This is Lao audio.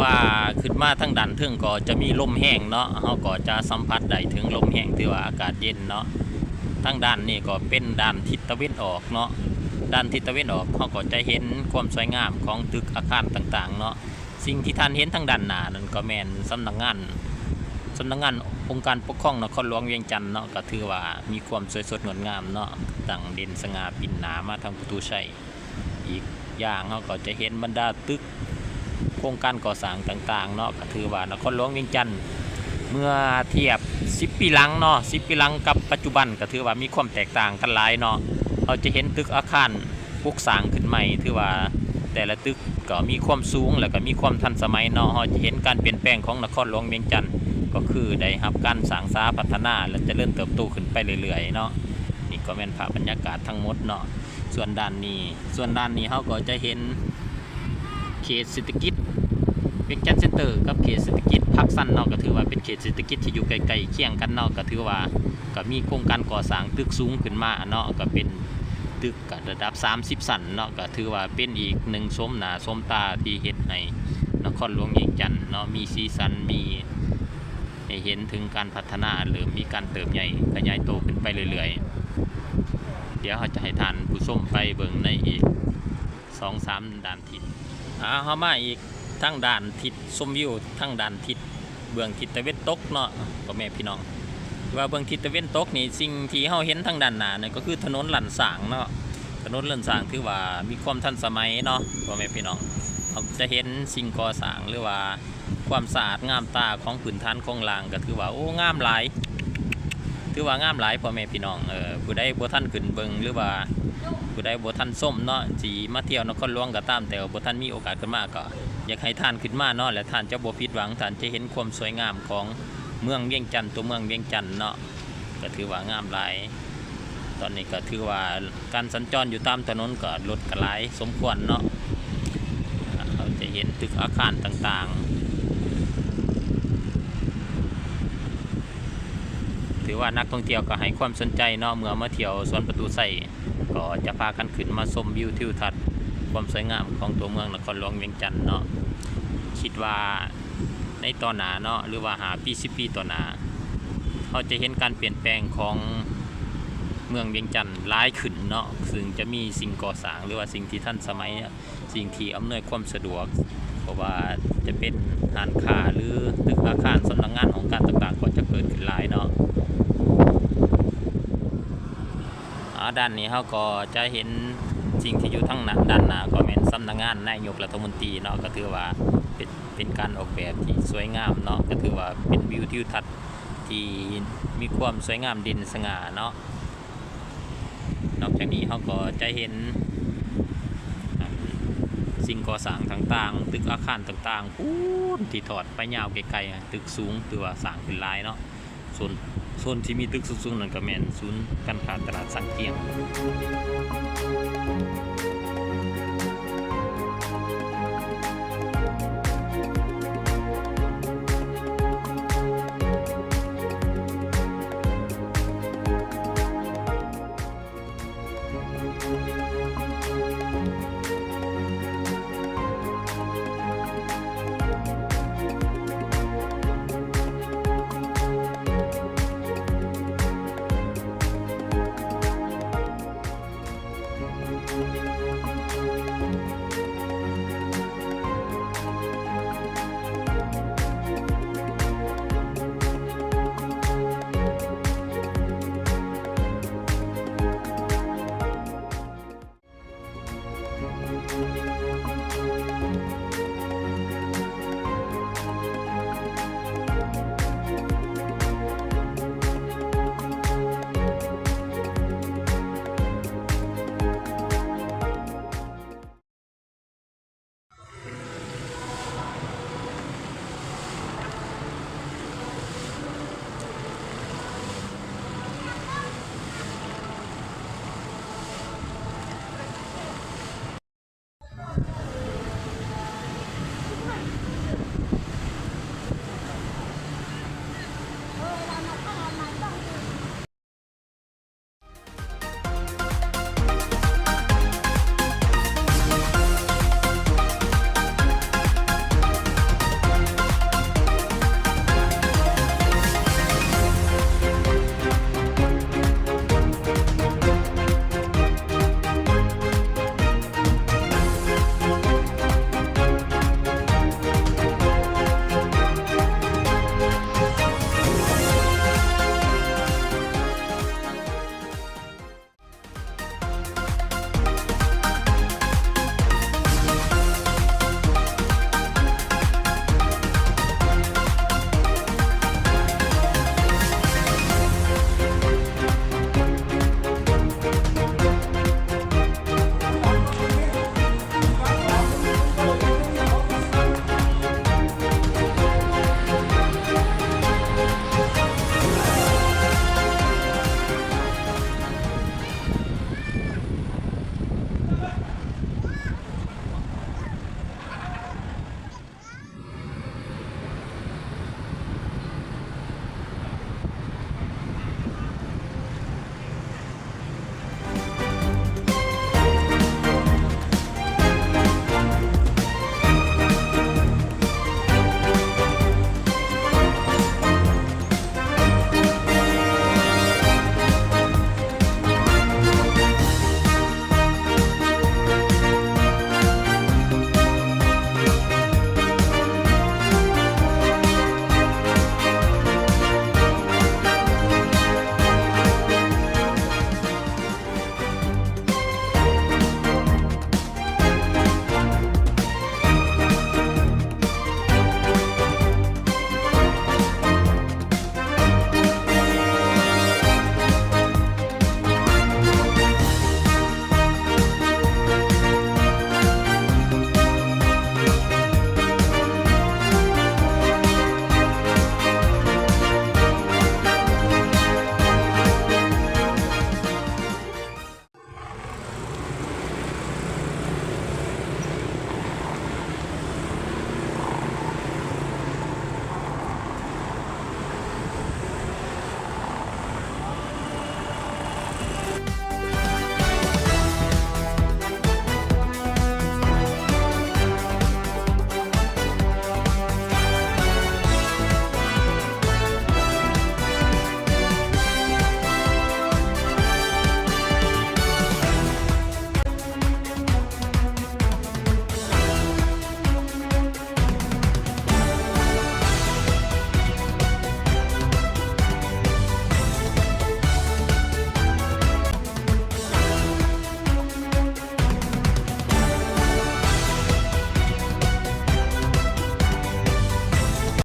ວ່າຂຶ້ນມາທາງດ້ານເທິງກໍຈະມີລົມແຮງເນາະ, ເຮົາກໍຈະສຳຜັດໄດ້ເຖິງລົມແຮງ ຖືວ່າອາກາດເຢັນເນາະ. ທາງດ້ານນີ້ກໍເປັນດ້ານທິດຕາເວັນອອກເນາະ, ດ້ານທິດຕາເວັນອອກເຮົາກໍຈະເຫັນຄວາມສວຍງາມຂອງຕຶກອາຄານຕ່າງໆເນາະ. ສິ່ງທີ່ທ່ານເຫັນທາງດ້ານໜ້ານັ້ນກໍແມ່ນສຳນັກງານ ສຳນັກງານອົງການປົກຄອງນະຄອນຫຼວງວຽງຈັນເນາະ, ກໍຖືວ່າມີຄວາມສວຍສົດງົດງາມເນາະ, ຕັ້ງເດັ່ນສະຫງ່າປິ່ນໜ້າມາທາງປະຕູໄຊ. ອີກຢ່າງເຮົາກໍຈະເຫັນບັນດາຕຶກໂຄງການກໍ່ສ້າງຕ່າງໆເນາະ, ກໍຖືວ່ານະຄອນຫຼວງວຽງຈັນເມື່ອທຽບສິບປີຫຼັງເນາະ, ສິບປີຫຼັງກັບປັດຈຸບັນ ກໍຖືວ່າມີຄວາມແຕກຕ່າງກັນຫຼາຍເນາະ. ເຮົາຈະເຫັນຕຶກອາຄານ ປຸກສ້າງຂຶ້ນໃໝ່ ຖືວ່າແຕ່ລະຕຶກກໍມີຄວາມສູງ ແລ້ວກໍມີຄວາມທັນສະໄໝເນາະ. ເຮົາຈະເຫັນການປ່ຽນແປງຂອງນະຄອນຫຼວງວຽງຈັນ ກໍຄືໄດ້ຮັບການສ້າງສາພັດທະນາ ແລະ ຈະເລີນເຕີບໂຕຂຶ້ນໄປເລື້ອຍໆເນາະ. ນີ້ກໍແມ່ນພາບບັນຍາກາດທັງໝົດເນາະ. ສ່ວນດ້ານນີ້ ສ່ວນດ້ານນີ້ເຮົາກໍຈະເຫັນເຂດເສດຖະກິດວຽງຈັນເຊັນເຕີກັບເຂດເສດຖະກິດປາກຊັນເນາະ, ກໍຖືວ່າເປັນເຂດເສດຖະກິດທີ່ຢູ່ໃກ້ໆຄຽງກັນເນາະ, ກໍຖືວ່າ ກໍມີໂຄງການກໍ່ສ້າງຕຶກສູງຂຶ້ນມາເນາະ, ກໍເປັນຕຶກ ກໍລະດັບສາມສິບຊັ້ນເນາະ, ກໍຖືວ່າເປັນອີກໜຶ່ງໂສມໜ້າໂສມຕາທີ່ເຮັດໃຫ້ນະຄອນຫຼວງວຽງຈັນເນາະ ມີສີສັນ ມີໃຫ້ເຫັນເຖິງການພັດທະນາ ເລີ່ມມີການເຕີບໃຫຍ່ຂະຫຍາຍໂຕຂຶ້ນໄປເລື້ອຍໆ. ດຽວເຮົາຈະໃຫ້ທ່ານຜູ້ຊົມໄປເບິ່ງໃນອີກສອງສາມດ້ານທິດ. ອາ ເຮົາມາອີກທາງດ້ານທິດ ຊົມວິວທາງດ້ານທິດ ເບື້ອງທິດຕາເວັນຕົກເນາະ ພໍ່ແມ່ພີ່ນ້ອງ. ວ່າເບື້ອງທິດຕາເວັນຕົກນີ້ ສິ່ງທີ່ເຮົາເຫັນທາງດ້ານໜ້ານັ້ນກໍຄືຖະໜົນລ້ານຊ້າງເນາະ, ຖະໜົນລ້ານຊ້າງຖືວ່າມີຄວາມທັນສະໄໝເນາະ ພໍ່ແມ່ພີ່ນ້ອງ. ເຮົາຈະເຫັນສິ່ງກໍ່ສ້າງ ຫຼືວ່າຄວາມສະອາດງາມຕາຂອງພື້ນຖານໂຄງລ່າງ ກໍຖືວ່າ ໂອ້ ງາມຫຼາຍ, ຖືວ່າງາມຫຼາຍ ພໍ່ແມ່ພີ່ນ້ອງ. ເອີ ຜູ້ໃດບໍ່ທັນຂຶ້ນເບິ່ງ ຫຼືວ່າຜູ້ໃດບໍ່ທັນຊົມເນາະ ຊິມາທ່ຽວນະຄອນຫຼວງກໍຕາມ ແຕ່ວ່າບໍ່ທັນມີໂອກາດຂຶ້ນມາ ກໍ ຢາກໃຫ້ທ່ານຂຶ້ນມາເນາະ ແລະ ທ່ານຈະບໍ່ຜິດຫວັງ, ທ່ານຈະເຫັນຄວາມສວຍງາມຂອງເມືອງວຽງຈັນ, ຕົວເມືອງວຽງຈັນເນາະ, ກໍຖືວ່າງາມຫຼາຍ. ຕອນນີ້ກໍຖືວ່າການສັນຈອນຢູ່ຕາມຖະໜົນກໍລົດກໍຫຼາຍສົມຄວນເນາະ. ເຮົາຈະເຫັນຕຶກອາຄານຕ່າງໆ ຖືວ່ານັກທ່ອງທ່ຽວກໍໃຫ້ຄວາມສົນໃຈເນາະ, ເມື່ອມາທ່ຽວສວນປະຕູໄຊ ກໍຈະພາກັນຂຶ້ນມາຊົມວິວທິວທັດຄວາມສວຍງາມຂອງຕົວເມືອງນະຄອນຫຼວງວຽງຈັນເນາະ. ຄິດວ່າໃນຕໍ່ໜ້າເນາະ ຫຼືວ່າຫ້າປີ ສິບປີຕໍ່ໜ້າ ເຮົາຈະເຫັນການປ່ຽນແປງຂອງເມືອງວຽງຈັນຫຼາຍຂຶ້ນເນາະ, ຊຶ່ງຈະມີສິ່ງກໍ່ສ້າງ ຫຼືວ່າສິ່ງທີ່ທັນສະໄໝ ສິ່ງທີ່ອຳນວຍຄວາມສະດວກ, ບໍ່ວ່າຈະເປັນຮ້ານຄ້າ ຫຼື ຕຶກອາຄານສຳນັກງານຫ້ອງການຕ່າງໆ ກໍຈະເກີດຂຶ້ນຫຼາຍເນາະ. ອາ ດ້ານນີ້ເຮົາກໍຈະເຫັນສິ່ງທີ່ຢູ່ທາງໜ້າ ດ້ານໜ້າກໍແມ່ນສຳນັກງານນາຍົກລັດຖະມົນຕີເນາະ, ກໍຖືວ່າເປັນ ເປັນການອອກແບບທີ່ສວຍງາມເນາະ, ກໍຖືວ່າເປັນວິວທິວທັດທີ່ມີຄວາມສວຍງາມເດັ່ນສະຫງ່າເນາະ. ນອກຈາກນີ້ເຮົາກໍຈະເຫັນ ອັນ ສິ່ງກໍ່ສ້າງຕ່າງໆ ຕຶກອາຄານຕ່າງໆ ພຸ້ນທີ່ທອດໄປຍາວໄກໆ, ຕຶກສູງຖືວ່າສ້າງຂຶ້ນຫຼາຍເນາະ. ໂຊນ ໂຊນທີ່ມີຕຶກສູງໆນັ້ນກໍແມ່ນສູນການຄ້າຕະຫຼາດສັກກຽງ.